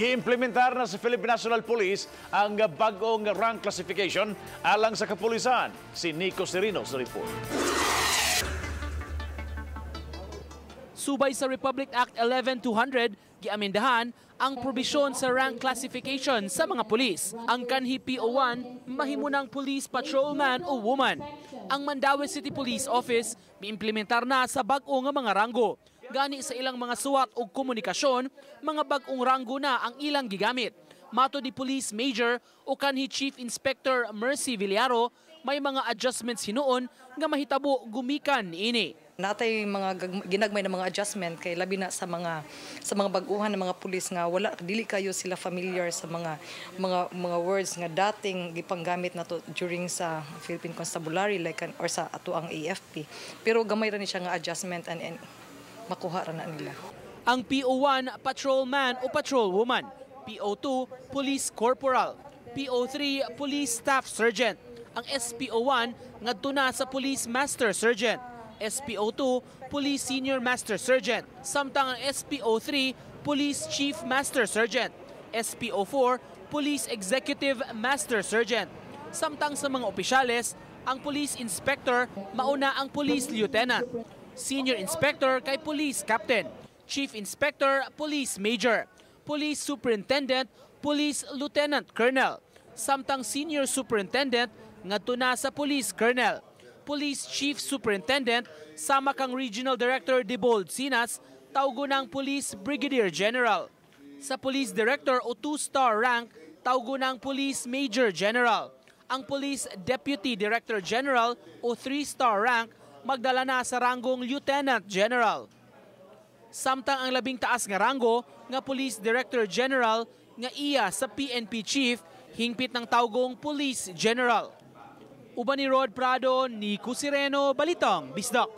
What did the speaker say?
Giimplementar na sa Philippine National Police ang bag-ong rank classification alang sa kapulisan. Si Nico Serino sa report. Subay sa Republic Act 11200, giamendahan ang probisyon sa rank classification sa mga pulis. Ang kanhi PO1, mahimunang police patrolman o woman. Ang Mandaue City Police Office, miimplementar na sa bag-o nga mga ranggo. Gani sa ilang mga suwat o komunikasyon, mga bag-ong ranggo na ang ilang gigamit. Mato di Police Major o kanhi Chief Inspector Mercy Villaro, may mga adjustments hinuon nga mahitabo gumikan niini. Natay mga ginagmay na mga adjustment kay labi na sa mga bag-uhan ng mga pulis nga wala dili kayo sila familiar sa mga words nga dating gipanggamit nato during sa Philippine Constabulary like or sa ato ang AFP. Pero gamay ra ni siya nga adjustment and makuha ra na nila. Ang PO1, patrolman o patrolwoman. PO2, police corporal. PO3, police staff sergeant. Ang SPO1 ngadto na sa police master sergeant. SPO2, police senior master sergeant. Samtang ang SPO3, police chief master sergeant. SPO4, police executive master sergeant. Samtang sa mga opisyales, ang police inspector mauna ang police lieutenant. Senior inspector kay police captain. Chief inspector, police major. Police superintendent, police lieutenant colonel. Samtang senior superintendent ngadto na sa police colonel. Police Chief Superintendent sama kang Regional Director Debold Sinas, tawgo ng Police Brigadier General. Sa Police Director o two-star rank, tawgo ng Police Major General. Ang Police Deputy Director General o three-star rank, magdala na sa ranggong Lieutenant General. Samtang ang labing taas nga ranggo nga Police Director General nga iya sa PNP Chief, hingpit ng tawgong Police General. Uban ni Rod Prado, Nico Sireno, Balitang Bisdak.